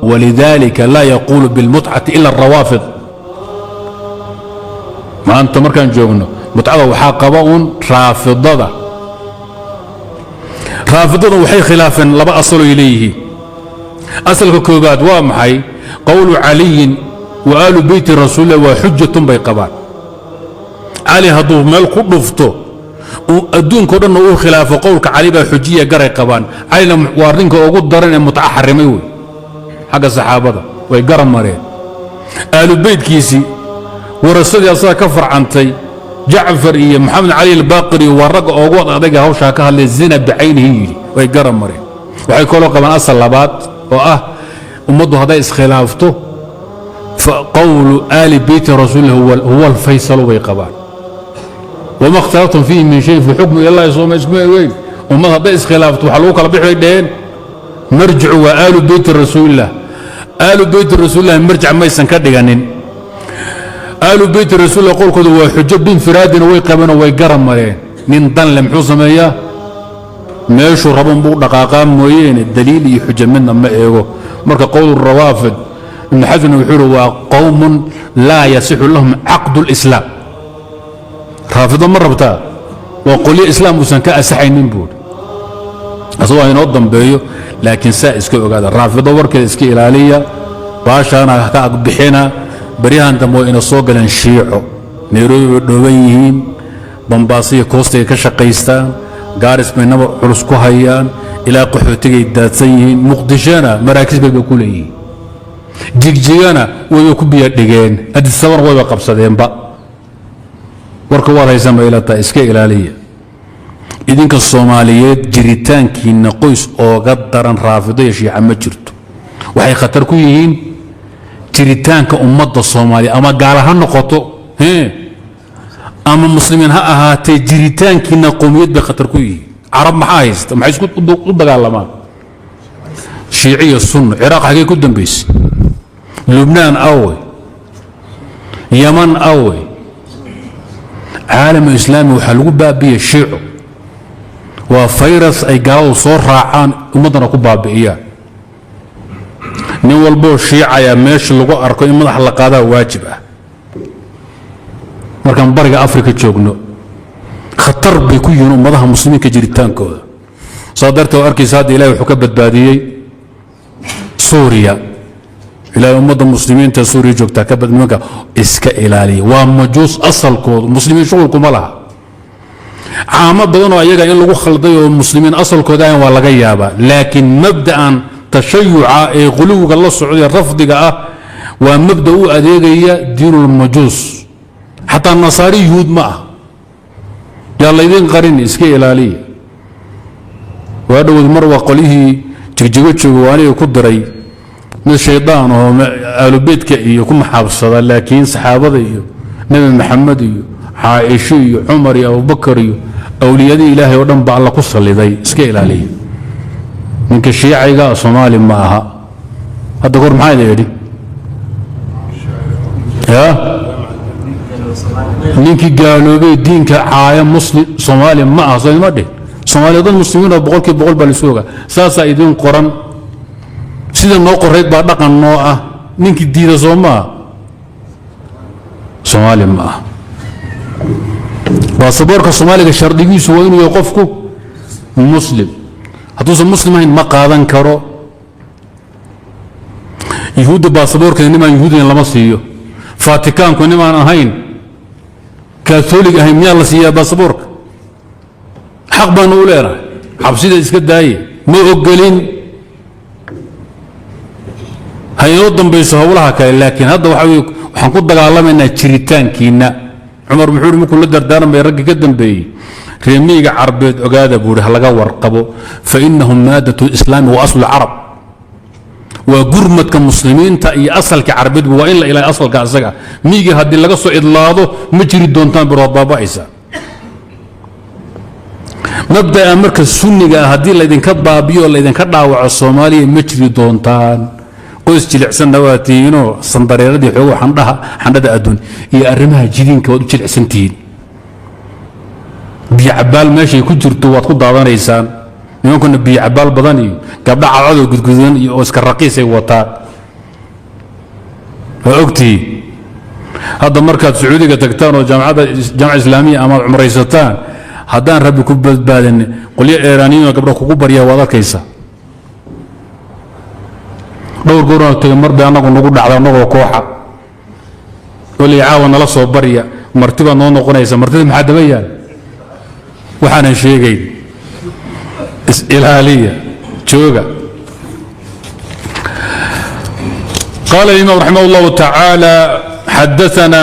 Walidalika laa yaquulu bilmutcati ila arawaafid. Maanta markaan joogno mutcada waxaa qaba uun raafidada. Raafidadu waxay khilaafeen laba asaloy leeyihiin. Asalka koobaad waa maxay? Qowlu caliyin wa aalu beyti rasuulilah waa xujatun bay qabaan. Cali hadduu meel ku dhufto, adduunkao dhanna uu khilaafo, qowlka cali baa xujiya garay qabaan. Calina waa ninka ugu daran ee mutco xarimay wey xagga saxaabada, way gara mareen. Aalu beytkiisii, warasadii asaga ka farcantay, Jacfar iyo Maxamed Cali Albaaqir iyo waa ragga oogu ad adayga hawshaa ka hadlay, zina bicaynihi yidhi, way gara mareen. Waxay kaloo qabaan asal labaad oo ah ummaddu hadday iskhilaafto qowlu aali beyti rasuulilah huwa alfaysalu bay qabaan. Wma اkhtalaftum fiihi min shay faxukmu ila llahi. Sooma iskuma egeyn? Ummad hadday iskhilaafto waxaa lagu kala bixi bay dheheen, marjicu waa aalu beyti rasuulilah. Aalu beyti rasuulilah marjac maysan ka dhiganin. Aalu beyti rasuulilah qowlkooda waa xujo binfiraadina way qabeenoo way gara mareen. Nin danle muxuu sameeyaa? Meeshuu rabon buu dhaqaaqaa mooyeene, daliil iyo xujo midna ma eego. Marka qowl rawaafid, Ibnu Xasmna wuxuu uhi waa qowmun laa yasixu lahum caqdu اlislaam. Raafido ma rabtaa? Waa qolyo islaam uusan ka asaxaynin buuri, asagoo inoo dambeeyo. Laakiin saa iska ogaada, raafido warkeeda iska ilaaliya, baashaana ka agbixina. Baryahan dambe way ina soo galeen shiico. Nairobi bay dhooban yihiin, Bambaasiyo koostay ka shaqaystaan, Gaaris bay nabar culus ku hayaan, ilaa qaxootigay daadsan yihiin, Muqdishona maraakiis bayba ku leeyihiin, Jigjigana wayba ku biyadhigeen, Adisabana wayba qabsadeenba. Warka waad haysan bay ila tahay, iska ilaaliya. Idinka Soomaaliyeed jiritaankiinna qoys ooga daran raafido iyo shiica ma jirto. Waxay khatar ku yihiin jiritaanka ummadda Soomaaliya, ama gaala ha noqoto ama muslimiin ha ahaatee, jiritaankiinna qowmiyad bay khatar ku yihiin. Carab maxaa haysta? Maxay isku u dagaalamaan? Shiici iyo sunno. Ciraaq xagee ku dambaysay? Lubnaan awey? Yaman awey? Caalamu islaami waxaa lagu baabi'iyey shiico. Waa fayras ay gaaladu soo raacaan, ummaddana ku baabi'iyaan. Nin walboo shiicaya meesha lagu arko in madaxa la qaadaa waajib ah. Markaan Bariga Afrika joogno khatar bay ku yihiin ummadaha muslimiinka jiritaankooda. Saa darteed oo arkaysa hadda Ilahay wuxuu ka badbaadiyey Suuriya. Ilahay ummadda muslimiinta Suuriya joogtaa ka nimanka iska ilaaliya. Waa majuus asalkoodu, muslimiin shughulkuma laha. Caamo badanoo ayaga in lagu khalday oo muslimiin asalkooda ahan waa laga yaabaa, laakiin mabda'an tashayuca ee quluwiga la socday, rafdiga ah, waa mabda u adeegaya diinulmajuus. Xataa nasaari yuhuud ma ah, yaa laydin qarin, iska ilaaliya. Waa dhowood mar waa qolyihii Jigjigo jooga waa aniga ku diray mid shaydaan oo aalubeydka iyo ku maxaabsada, laakiin saxaabada iyo Nebi Maxamed iyo Caaisho iyo Cumar iyo Abubakar iyo awliyadii Ilaahay oo dhan ba Alla ku salliday. Iska ilaaliya ninka shiicayga, Soomaali ma aha. Hadda kor maxaa idin idhi? Ya ninkii gaaloobay, diinka caaya, muslim Soomaali ma aha, soo idima dhihin? Soomaaliya dad muslimiin oo 100% baa laisu ogaa, saasaa idiin qoran. Sida noo qorayd baa dhaqan noo ah. Ninkii diida soo maaha Soomaali ma aha. Baasaboorka Soomaaliga shardigiisu waa inuu yahay qofku muslim. Hadduusan muslim ahayn ma qaadan karo. Yuhuudda baasaboorkeeda nimaan yuhuudiyan lama siiyo. Fatikaanku nimaan ahayn katoolig ahayn miyaa la siiyaa baasaboorka? Xaq baanu u leenahay, xabsida iska daaye, ma ogolin. Ha inoo dambayso howlaha kale, laakiin hadda waxa weye waxaan ku dagaalamaynaa jiritaankiinna. Cumar muxuu uhi markuu la dardaarmaya raggii ka dambeeyey? Reemiyiga Carbeed ogaada buuhi, ha laga warqabo, fa innahum maadat lislaami wa aslu lcarab. Waa gurmadka muslimiinta iyo asalka carbeed, waa in la ilahay asalka asaga. Miyiga haddii laga soo idlaado ma jiri doontaan bir, waad baaba'aysa. Mabda'a marka sunniga ah haddii laydinka baabiyo o laydinka dhaawaco, Soomaaliya ma jiri doontaan. Qoys jilicsanna waa tihiinoo sandareeradii xoogo xandhaha, xandhada adduun iyo arrimaha jidiinka waad u jilicsan tihiin. Biyo cabaal meeshay ku jirto waad ku daadanaysaan. Nimankuna biyo cabaal badan iyo gabdha cadcadoo gudgudan iyo oo iska raqiisay wataan. Waa ogtihiin, hadda markaad Sacuudiga tagtaan oo jaamacadda Jaamica Islaamiya amaad cumraysataan, haddaan Rabbi ku badbaadin, qolyo Eeraaniyiin oo gabdho kugu barya waad arkaysa. Dhowr gooraan tagay, mar bay annagu nagu dhacda annagoo kooxa oley caawa nala soo barya, marti baad noo noqonaysa. Martida maxaa daba yaal? Waxaanan sheegayn. Is-ilaaliya, jooga. Qaala imaam raximah اllahu tacaala xadaana